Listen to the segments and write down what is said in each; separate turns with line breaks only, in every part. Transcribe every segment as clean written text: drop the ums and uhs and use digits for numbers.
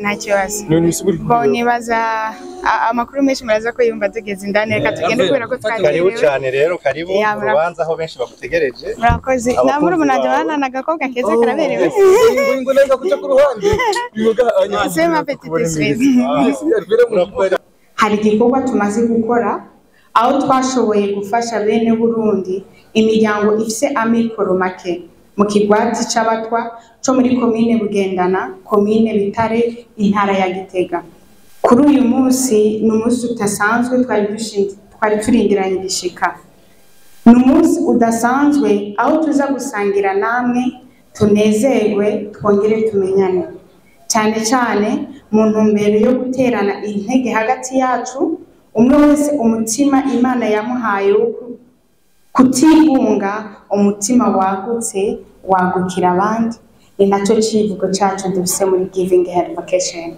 Nta kibazo.
Ni ibintu bisigura.
Bo nibaza amakuru menshi muraza ko yumva tugeze indani. Reka tugende kubera ko
Karibu
twakerewe.
cyane rero, karibu
Ya,
mu rubanza aho benshi bagutegereje.
Murakoze.
Abakunzi
Na murumuna wanje
bawe.
banana agakobwa keza karaberewe.
Ngo ngo kuca ku ruhande.
C'est ma petite cerise.
Yes, Alvera Muhimbare.
Hari igikorwa tumaze gukora aho twashoboye gufasha bene Burundi, imiryango ifise amikoro make mu kigwati c'Abatwa co muri komine Bugendana, komine Bitare, intara ya Gitega. Kuri uyu munsi ni umunsi udasanzwe twari turindiranye igishika. Ni umunsi udasanzwe aho tuza gusangira namwe, tunezerwe, twongere tumenyane, cyane cyane mu ntumbero yo guterana intege hagati yacu, umwe wese umutima Imana yamuhaye wo kutigunga, umutima wagutse wagukira abandi. Ni nacyo civugo cyacu dufise muri Giving Hand Vacation.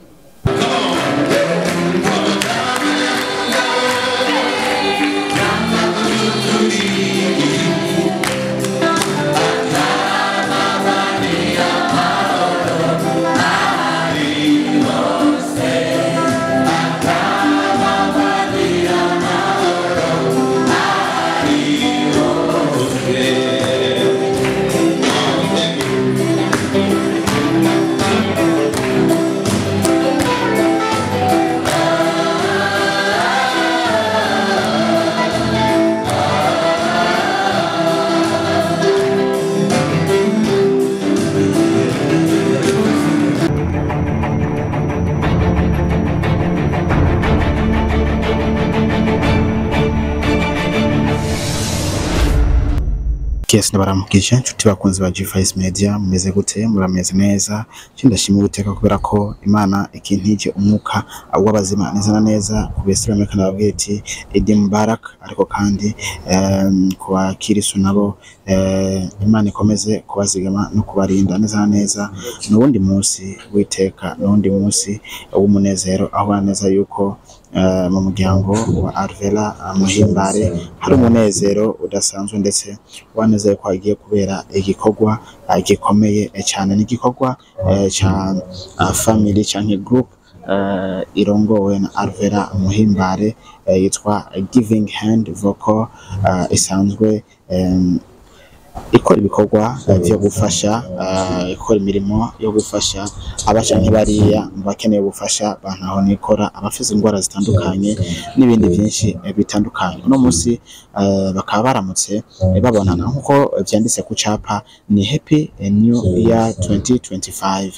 Yes, ndabaramukije inshuti bakunzi ba G5 Media. Mumeze gute? Murameze neza? Cyo ndashima Uwiteka kubera ko Imana ikintije umwuka w'abazima neza na neza. Ku Bisilamu kandi nababwiye ati Eid Mubarak, ariko kandi ku bakirisu nabo Imana ikomeze kubazigama no kubarinda neza na neza. N'uwundi munsi w'iteka, n'uwundi munsi w'umunezero, aho ubona neza yuko mu muryango wa Alvera Muhimbare hari umunezero udasanzwe, ndetse wanezero ko hagiye kubera igikorwa gikomeye cyane. Ni igikorwa ca family canke group irongowe na Alvera Muhimbare yitwa Giving Hand Vocal, isanzwe ikora ibikorwa vyo gufasha, ikora imirimo yo gufasha abaca nk'ibariya mu bakeneye ubufasha, bantaho nikora, abafise ingwara zitandukanye n'ibindi byinshi bitandukanye. Uno munsi bakaba baramutse babonana nk'uko vyanditse ku capa, ni Happy New Year 2025,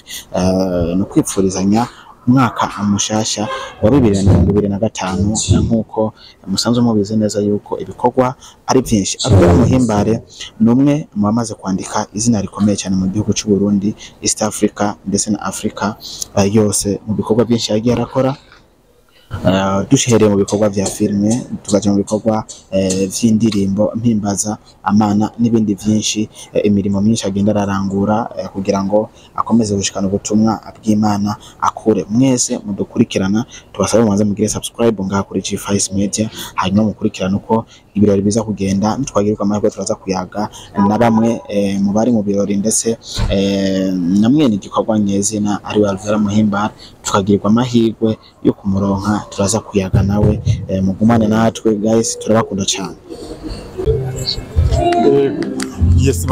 ni ukwipfurizanya umwaka mushasha wa 2025. Nk'uko musanzwe mubizi neza yuko ibikorwa ari byinshi, Alvera Muhimbare ni umwe mu bamaze kwandika izina rikomeye cyane mu gihugu cy'u Burundi, East Africa ndetse na Africa yose mu bikorwa byinshi yagiye arakora. Duhereye mu bikorwa vya filime, tukaja mu bikorwa vy'indirimbo mpimbaza amana n'ibindi byinshi, imirimo myinshi agenda ararangura kugira ngo akomeze gushikana ubutumwa bw'Imana akure. Mwese mudukurikirana, tubasabe mubanze mugire subscribe ngaha kuri G5 Media, hanyuma mukurikirane uko ibirori biza kugenda. Nitwagirirwa amahirwe turaza kuyaga na bamwe mu bari mu birori, ndetse na mwene igikorwa nyezina ari we Alvera Muhimbare. Tukagirirwa amahirwe yo kumuronka, turaza kuyaga nawe. Mugumane natwe guys, turabakunda cyane.
Yes,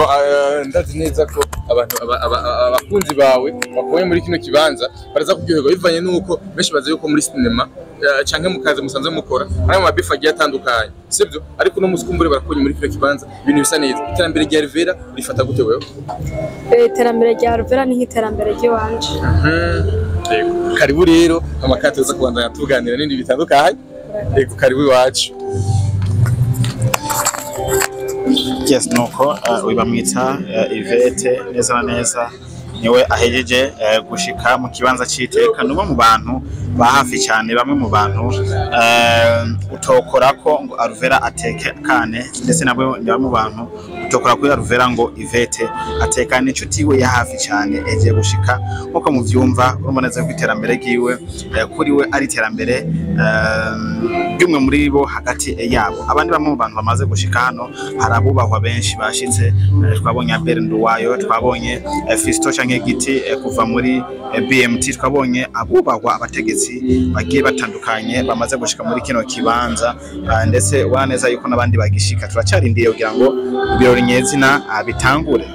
ndazi neza ko abantu abakunzi bawe bakuye muri kino kibanza baraza kuryoherwa bivanye n'uko benshi bazi yuko muri sinema canke mu kazi musanzwe mukora hari amabifu agiye atandukanye, sibyo? Ariko uno munsi kumbure barakunye muri kino kibanza, ibintu bisa neza. Iterambere rya Alvera rifata gute wewe?
Iterambere rya Alvera ni nk'iterambere ry'iwanje.
Yego, karibu rero, amakati tuza kubandanya tuganira n'ibindi bitandukanye. Yego, karibu iwacu.
Yes, nuko uyu bamwita Yvette, neza na neza niwe ahejeje gushika mu kibanza c'iteka. N'umwe mu bantu ba hafi cyane, bamwe mu bantu utokorako ngo Alvera atekane, ndetse nabwe ni bamwe mu bantu utokora kuri Alvera ngo Ivete atekana inshuti iwe ya hafi cyane egiye gushika nkuko muvyumva. Urumva neza ko iterambere ryiwe kuri we ari iterambere ry'umwe muri bo hagati yabo. Abandi bamwe mu bantu bamaze gushika hano, hari abubahwa benshi bashitse. Twabonye Abel Nduwayo, twabonye Fisto canke Giti kuva muri BMT, twabonye abubahwa abategetsi bagiye batandukanye bamaze gushika muri kino kibanza, ndetse ubona neza yuko n'abandi bagishika. Turacarindiriye kugira ngo ibirori nyezina bitangure.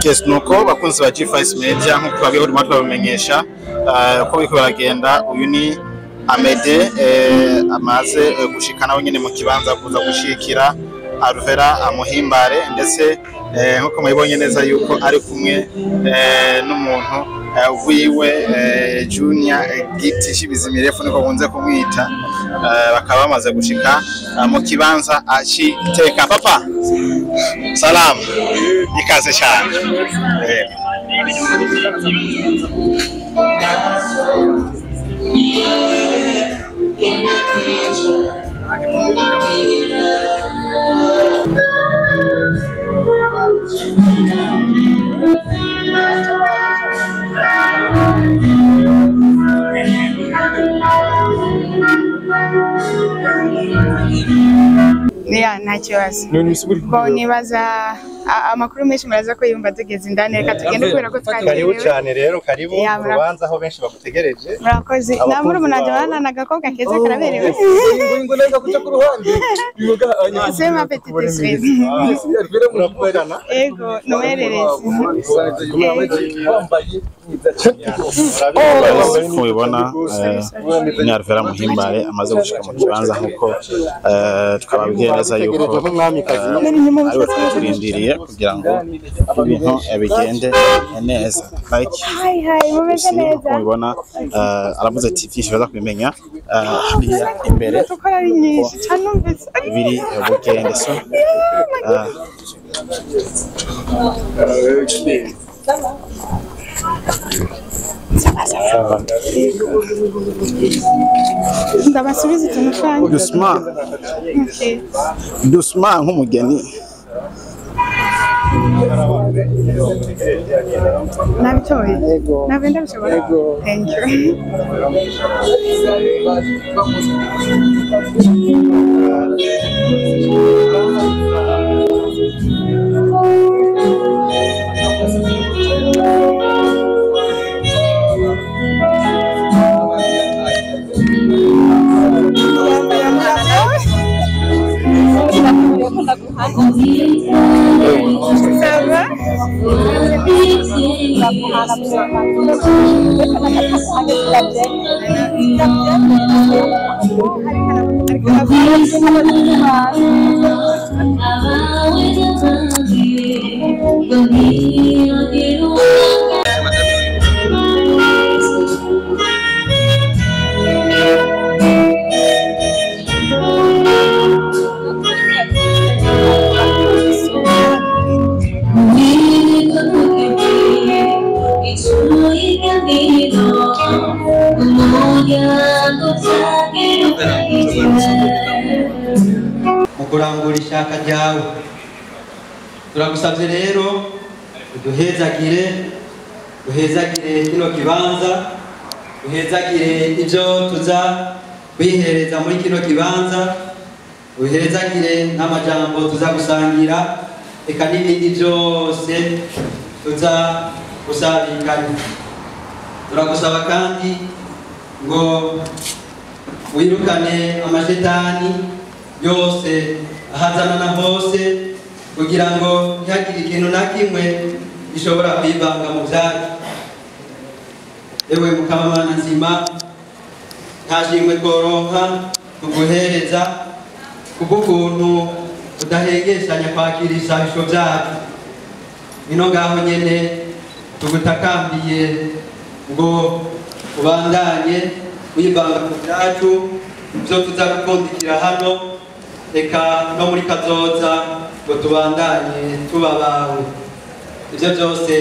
Yes, nuko bakunzi ba G5 Media, nkuko twabwiye urimo twabamenyesha ko biriko baragenda. Uyu ni Amede, amaze gushika nawe nyene mu kibanza kuza gushikira Alvera amuhimbare, ndetse nkuko mubibonye neza yuko ari kumwe n'umuntu wiwe Junior Giti Shibizimirefu niko kunze kumwita. Bakaba bamaze gushika mu kibanza aciteka. Papa salamu, ikaze cyane.
Ya, nta kibazo. Bo nibaza amakuru menshi muraza ko yumva tugeze indani, reka tugende kubera ko
Karibu
twakerewe.
cyane rero, karibu
Ya,
mu rubanza aho benshi bagutegereje.
Murakoze.
Abakunzi
Na murumuna wanje
bawe.
banana agakobwa keza karaberewe. C'est ma petite cerise.
Muravugana.
Ego, nuwerereze.
Nkuko mubibona, ni Alvera Muhimbare amaze gushika mu kibanza nkuko twababwiye neza yuko ariwe twari turindiriye kugira ngo ibintu bigende neza. Like
Hi hi, mumeze
si nkuko
neza.
mubibona, aravuze ati byinshi baza kubimenya hariya imbere
Kuko ari nyinshi cyane numvise.
biri bugende. So
Ndabasubiza utuntu twanyu.
Dusma.
Okay.
Dusma nk'umugeni.
Nabitoye. Nabwo ndabishobora. Thank you. Ça va?
Mu kurangura ishaka ryawe, turagusabye rero uduhezagire, duhezagire kino kibanza. Uhezagire ibyo tuza kwihereza muri kino kibanza, uhezagire n'amajambo tuza gusangira, eka n'ibindi byose tuza gusabikanya. Turagusaba kandi ngo wirukane amashetani yose ahazana na hose, kugira ngo ntihagire ikintu na kimwe gishobora kwivanga mu byacu. Ewe Mukama Mana nzima, nta shimwe tworonka tuguhereza kubw'ukuntu udahengeshanya kwakira ibisabisho byacu. Ino ngaho nyene tugutakambiye ngo ubandanye wivanga mu byacu, ibyo tuza gupfundikira hano, reka no muri kazoza ngo tubandanye tuba bawe. Ibyo byose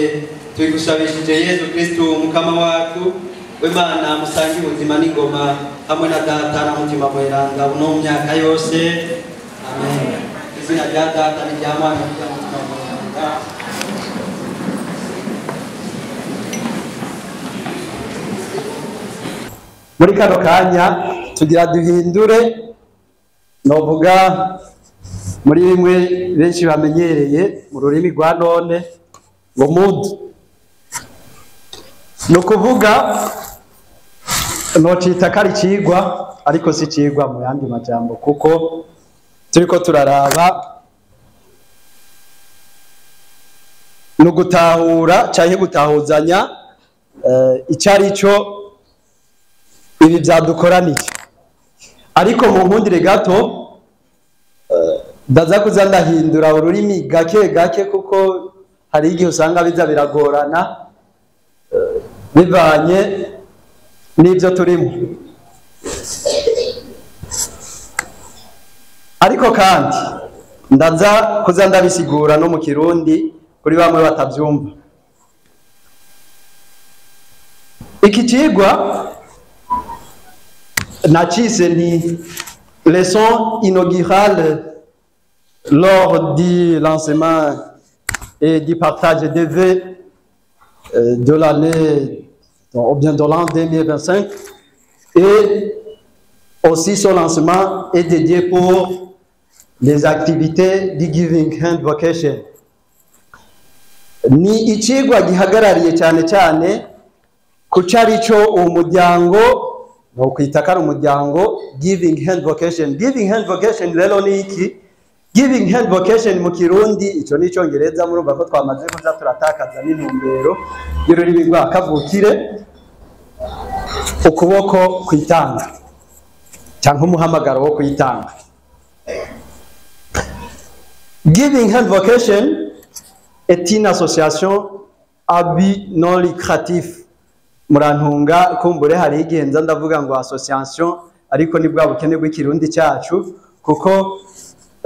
tubigusabishije Yezu Kristu Mukama wacu, we Mana musange ubuzima n'ingoma hamwe na Data na Mutima Mweranda no mu myaka yose. Amen. Izina rya Data n'irya Mwana n'irya Mutima Mweranda.
Muri kano kanya tugira duhindure, novuga muri bimwe benshi bamenyereye mu rurimi rwa none ngo mood. Ni ukuvuga nocita ko ari icigwa, ariko si icigwa mu yandi majambo, kuko turiko turaraba ni ugutahura canke gutahuzanya icari cyo ibi byadukoranije. Ariko mu nkundire gato ndaza kuza ndahindura ururimi gake gake, kuko hari igihe usanga biza biragorana bivanye n'ibyo turimo. Ariko kandi ndaza kuza ndabisigura no mu Kirundi kuri bamwe batabyumva. Iki cigwa nacise ni leçon inaugurale lors du lancement et du partage des vœux de l'année, ou bien de l'an 2025, et aussi son lancement est dédié pour les activités du Giving Hand Vocation. Ni icigwa gihagarariye cyane cyane ku cari cyo umuryango, no kwita ko ari umuryango Giving Hand Vocation. Giving Hand Vocation rero ni iki? Giving Hand Vocation mu Kirundi, ico ni icongereza, murumva ko twamaze kuza turatakaza n'intumbero y'ururimi rwa kavukire, ukuboko kwitanga cyangwa umuhamagaro wo kwitanga. Giving Hand Vocation est une association à but non lucratif. Murantunga kumbure hari igihe nza ndavuga ngo association, ariko ni bwa bukene bw'ikirundi cyacu, kuko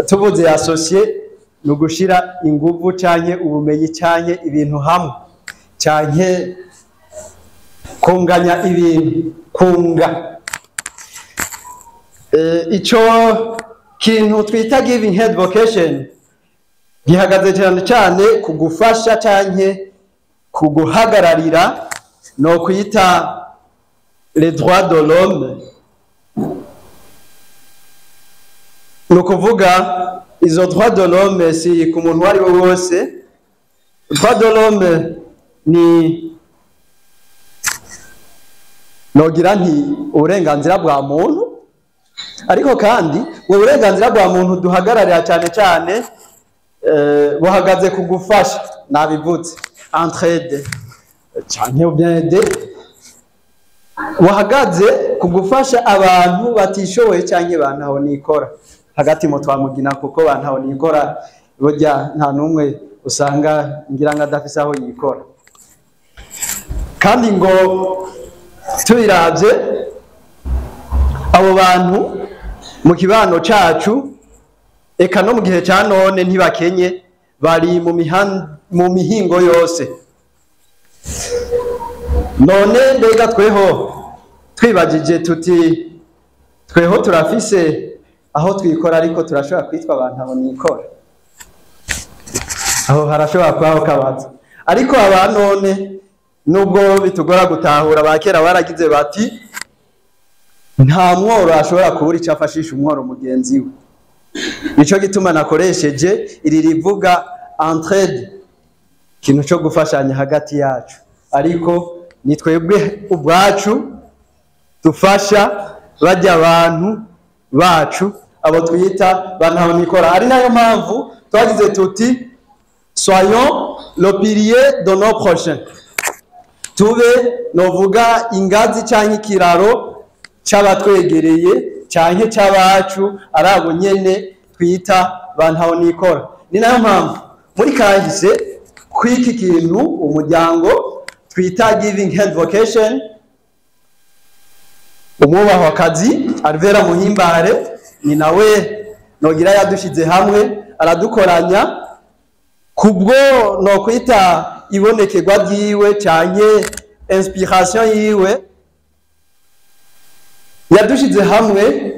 tuvuze associé ni ugushira inguvu canke ubumenyi canke ibintu hamwe, canke kunganya ibintu, kunga. Ico kintu twita Giving Hand Vocation gihagaze cyane cyane ku gufasha canke ku guhagararira no kwita les droits de l'homme. Ni ukuvuga izo droits de l'homme si ku muntu uwo ari we wose. Droits de l'homme ni nogira nti uburenganzira bwa muntu, ariko kandi ubwo burenganzira bwa muntu duhagararira cyane cyane buhagaze ku gufasha, nabivutse entraide canke bien aider, buhagaze ku gufasha abantu batishoboye canke bantaho nikora. Hagati mu twamugina, kuko bantaho nikora burya nta numwe usanga ngira ngo adafise aho yikora. Kandi ngo tubiravye abo bantu mu kibano cacu, eka no mu gihe ca none ntibakenye, bari mu mihingo yose. None mbega tweho twibajije tuti tweho turafise aho twikora, ariko turashobora kwitwa abantu aho nikora? Aho harashobora kubaho kabazo. Ariko aba none Nubwo bitugora gutahura, ba kera baragize bati nta mworo ashobora kubura icyo afashisha umworo mugenzi we. Nico gituma nakoresheje iri rivuga entraide, ikintu cyo gufashanya hagati yacu, ariko ni twebwe ubwacu dufasha bajya abantu bacu abo twita bantahonikora. Ari nayo mpamvu twagize tuti soyons le pilier de nos prochains, tube novuga ingazi canke ikiraro c'abatwegereye canke c'abacu, ari abo nyene twita bantahonikora. Ni nayo mpamvu muri kahise kw'iki kintu umuryango twita Giving Hand Vocation, umwubahwakazi Alvera Muhimbare ni nawe nogira yadushize hamwe aradukoranya kubwo no kwita ibonekerwa ryiwe canke inspiration yiwe, yadushize hamwe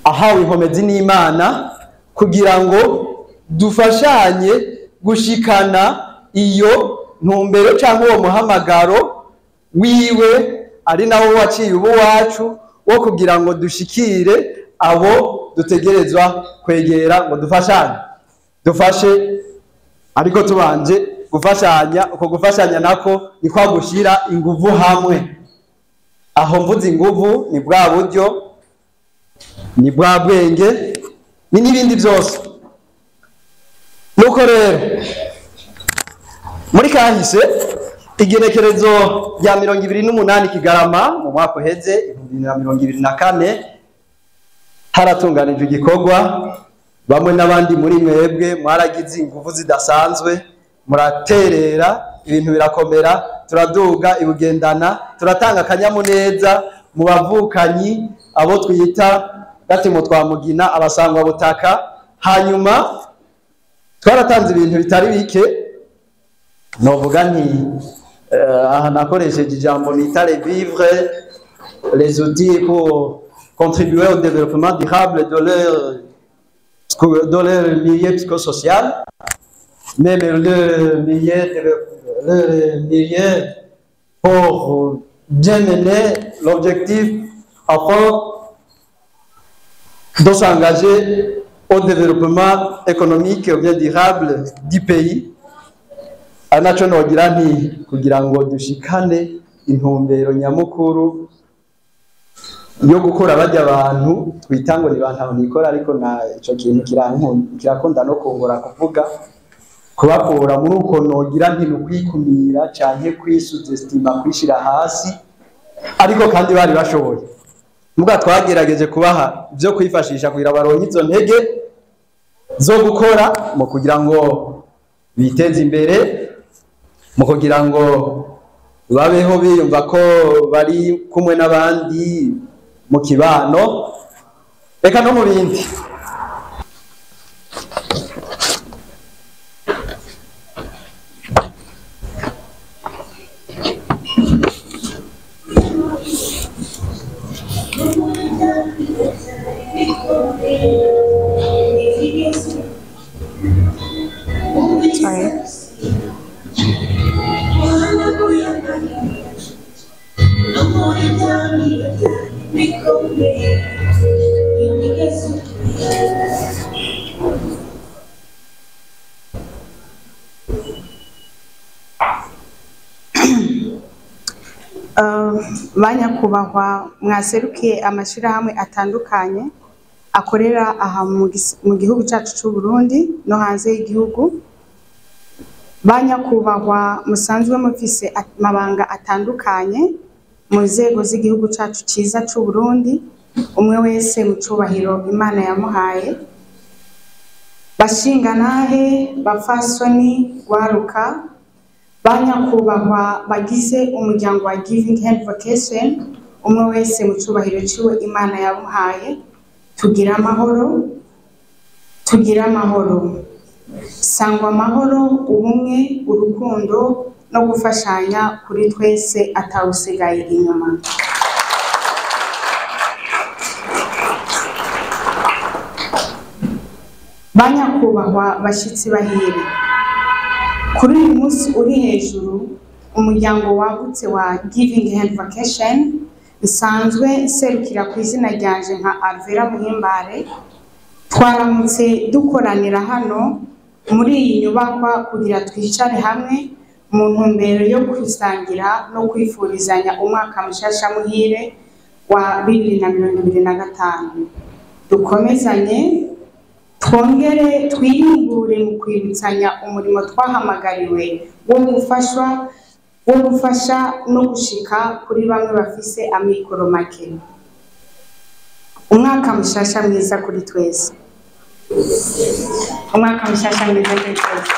ahawe inkomezi n'Imana kugira ngo dufashanye gushikana iyo ntumbero cyangwa uwo muhamagaro wiwe, ari nawo waciye ubu wacu wo kugira ngo dushikire abo dutegerezwa kwegera ngo dufashanye, dufashe ariko tubanje gufashanya. Uko gufashanya nako ni kwa gushira inguvu hamwe. Aho mvuze inguvu ni bwa buryo, ni bwa bwenge, ni n'ibindi byose. Nuko rero muri kahise igenekerezo rya 28 Kigarama mu mwaka uheze 2024 haratunganijwe igikorwa, bamwe n'abandi muri mwebwe mwaragize inguvu zidasanzwe, muraterera ibintu birakomera, turaduga ibugendana, turatanga akanyamuneza mu bavukanyi abo twita gatemo twa Mugina, abasangwa butaka. Hanyuma twaratanze ibintu bitari bike, novuga nti aha nakoresheje ijambo nita les vivres, les outils pour contribuer au développement durable de leur milieu psychosocial, même le milieu pour bien mener l'objectif afin de s'engager au développement économique et bien durable du pays. Anaco nogira nti kugira ngo dushikane intumbero nyamukuru yo gukora bajya abantu twita ngo ni bantahonikora, ariko na ico kintu kirakunda no kongora kuvuga kubakura muri uko nogira nti nukwikumira canke kwisuzestima, kwishira hasi, ariko kandi bari bashoboye. Muga twagerageje kubaha ibyo kwifashisha kugira baronke izo ntege zo gukora mu kugira ngo biteze imbere, mu kugira ngo babeho biyumva ko bari kumwe n'abandi mu kibano, reka no mu bindi.
Sorry. Banyakubahwa mwaserukiye amashirahamwe atandukanye akorera aha mu gihugu cyacu cy'u Burundi no hanze y'igihugu, banyakubahwa musanzwe mufise amabanga atandukanye mu nzego z'igihugu cyacu cyiza cy'u Burundi, umwe wese mu cubahiro Imana yamuhaye, bashingantahe, bapfasoni, gwaruka, banyakubahwa bagize umuryango wa Giving Hand Vocation, umwe wese mu cubahiro ciwe Imana yamuhaye, tugira amahoro, tugira amahoro, sangwa amahoro, ubumwe, urukundo no gufashanya kuri twese atawusigaye inyuma. Banyakubahwa bashitsi bahire, kuri uyu munsi uri hejuru Umuryango wagutse wa Giving Hand Vacation nsanzwe nserukira ku izina ryanje nka Alvera Muhimbare, twaramutse dukoranira hano muri iyi nyubakwa kugira twicare hamwe mu ntumbero yo kwisangira no kwifurizanya umwaka mushasha muhire wa 2025. Dukomezanye, twongere twiyungure mu kwibutsanya umurimo twahamagariwe wo gufashwa, wo gufasha no gushika kuri bamwe bafise amikoro make. Umwaka mushasha mwiza kuri twese. Umwaka mushasha mwiza kuri twese.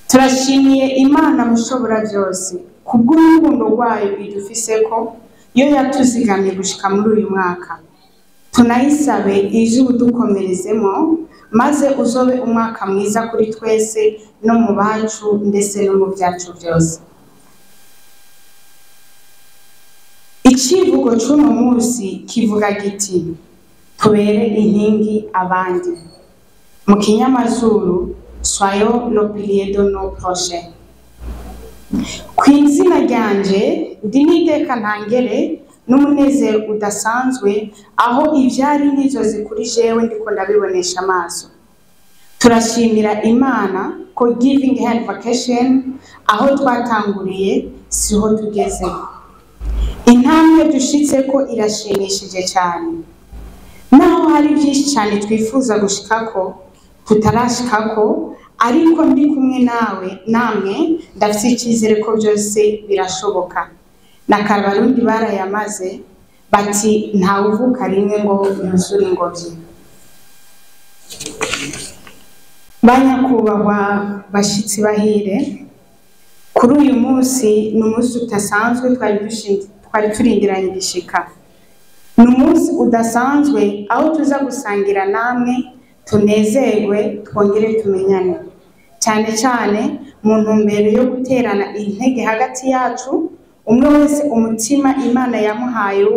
Turashimiye Imana mushobora byose kubw'urukundo rwayo idufiseko, yo yatuzigamye gushika muri uyu mwaka. Tunayisabe ije udukomerezemo, maze uzobe umwaka mwiza kuri twese no mu bacu ndetse no mu byacu byose. Icivugo c'uno munsi kivuga giti: tubere inkingi abandi. Mu kinyamazuru, soyons le pilier de nos prochains. Ku izina ryanje ndi n'iteka ntangere n'umunezero udasanzwe, aho ivyari n'inzozi kuri jewe ndiko ndabibonesha amaso. Turashimira Imana ko Giving Hand Vacation aho twatanguriye siho tugeze. Intambwe dushitseko irashimishije cyane. Naho hari byinshi cyane twifuza gushikako tutarashikako, ariko ndi kumwe nawe namwe ndafite icyizere ko byose birashoboka. Na Kabarundi barayamaze bati ntawuvuka rimwe ngo yuzure ingobyi. Banyakubahwa bashitsi bahire, kuri uyu munsi ni umunsi udasanzwe twari turindiranye igishika. Ni umunsi udasanzwe aho tuza gusangira namwe, tunezerwe, twongere tumenyane, cyane cyane mu ntumbero yo guterana intege hagati yacu, umwe wese umutima Imana yamuhaye wo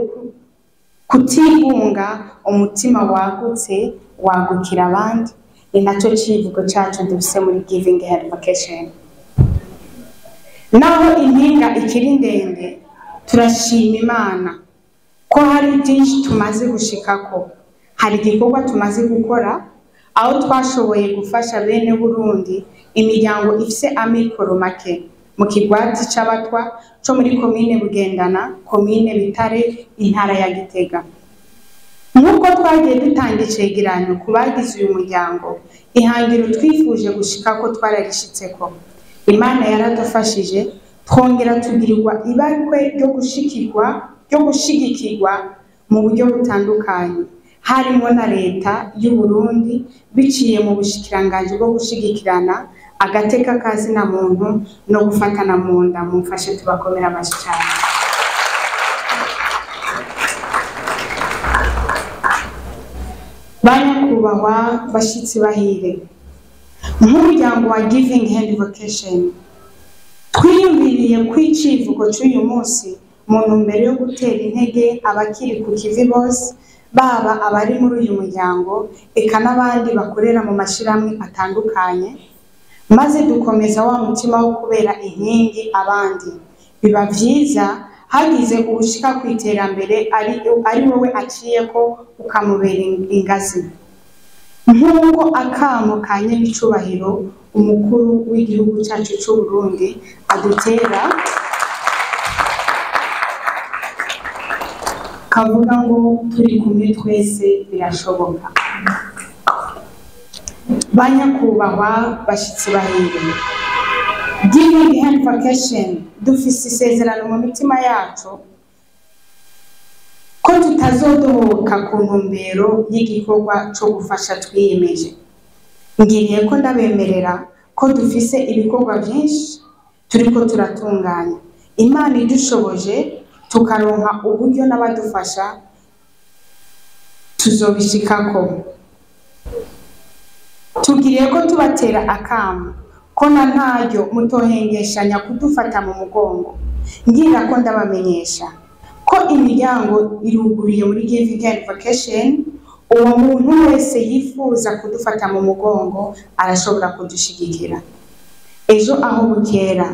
kutigunga, umutima wagutse wagukira abandi. Ni nacyo civugo cyacu dufise muri Giving Hand Vacation. Naho impinga ikiri ndende, turashima Imana ko hari byinshi tumaze gushikako. Hari igikorwa tumaze gukora aho twashoboye gufasha bene Burundi, imiryango ifise amikoro make mu kigwati c'Abatwa co muri komine Bugendana, komine Bitare, intara ya Gitega. Nk'uko twagiye dutanga icegeranyo ku bagize uyu muryango, ihangiro twifuje gushikako twararishitseko. Imana yaradufashije, twongera tugirirwa ibakwe ryo gushigikirwa mu buryo butandukanye, harimo na leta y'u Burundi biciye mu bushikiranganji bwo gushigikirana agateka kazina muntu no gufatana mu nda. Mumfashe tubakomera amashyi cyane. Banyakubahwa bashitsi bahire, nk'umuryango wa Giving Hand Vacation twiyumviriye ko icivugo c'uyu munsi mu ntumbero yo gutera intege abakiri ku kivi bose, baba abari muri uyu muryango eka n'abandi bakorera mu mashirahamwe atandukanye, maze dukomeza wa mutima wo kubera inkingi abandi. Biba vyiza hagize ubushika ku iterambere ari wowe aciyeko ukamubera ingazi. Nk'uko akamo ka nyenicubahiro umukuru w'igihugu cyacu c'u Burundi adutera kavuga ngo turi kumwe twese birashoboka. Banyakubahwa bashitsi bahire, Giving Hand Vacation dufise isezerano mu mitima yacu ko tutazodohoka ku ntumbero y'igikorwa co gufasha twiyemeje. Ngiriye ko ndabemerera ko dufise ibikorwa byinshi turiko turatunganya. Imana idushoboje tukaronka uburyo n'abadufasha tuzobishikako. Tugiriye ko tubatera akamo ko na ntaryo mutohengeshanya kudufata mu mugongo. Ngira ko ndabamenyesha ko imiryango iruguriye muri Giving Hand Vacation. Uwo muntu wese yifuza kudufata mu mugongo arashobora kudushigikira. Ejo aho bukera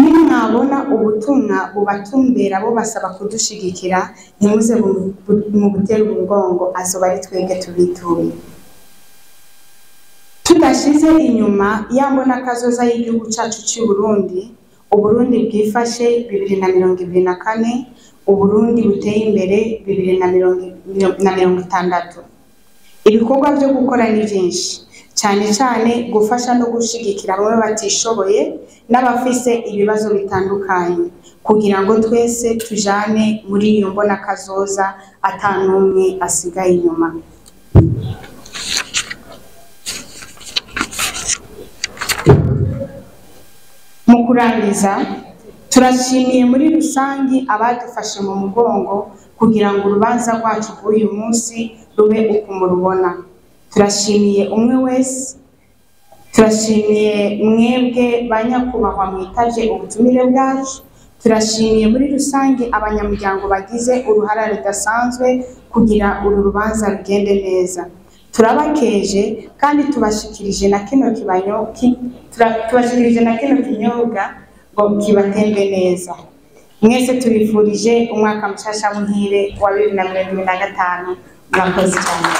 nimwabona ubutumwa bubatumbera bubasaba kudushigikira, ntimuze mu gutera umugongo, azoba ari twebwe tubituye. Tudashize inyuma ya mbonakazoza y'igihugu cacu c'u Burundi, Uburundi bwifashe 2024, Uburundi buteye imbere 2060. Ibikorwa vyo gukora ni vyinshi, cyane cyane gufasha no gushigikira bamwe batishoboye n'abafise ibibazo bitandukanye, kugira ngo twese tujane muri iyo mbonakazoza ata n'umwe asigaye inyuma. Mu kurangiza, turashimiye muri rusangi abadufashe mu mugongo kugira ngo urubanza rwacu rw'uyu munsi rube uko murubona. Turashimiye umwe wese, turashimiye mwebwe ba nyakubahwa mwitavye ubutumire bwacu, turashimiye muri rusange abanyamuryango bagize uruhara rudasanzwe kugira uru rubanza rugende neza. Turabakeje kandi tubashikirije na kino kibanyo tubashikirije na kino kinyobwa ngo kibatembe neza. Mwese tubifurije umwaka mushasha muhire wa 2025. Murakoze cyane.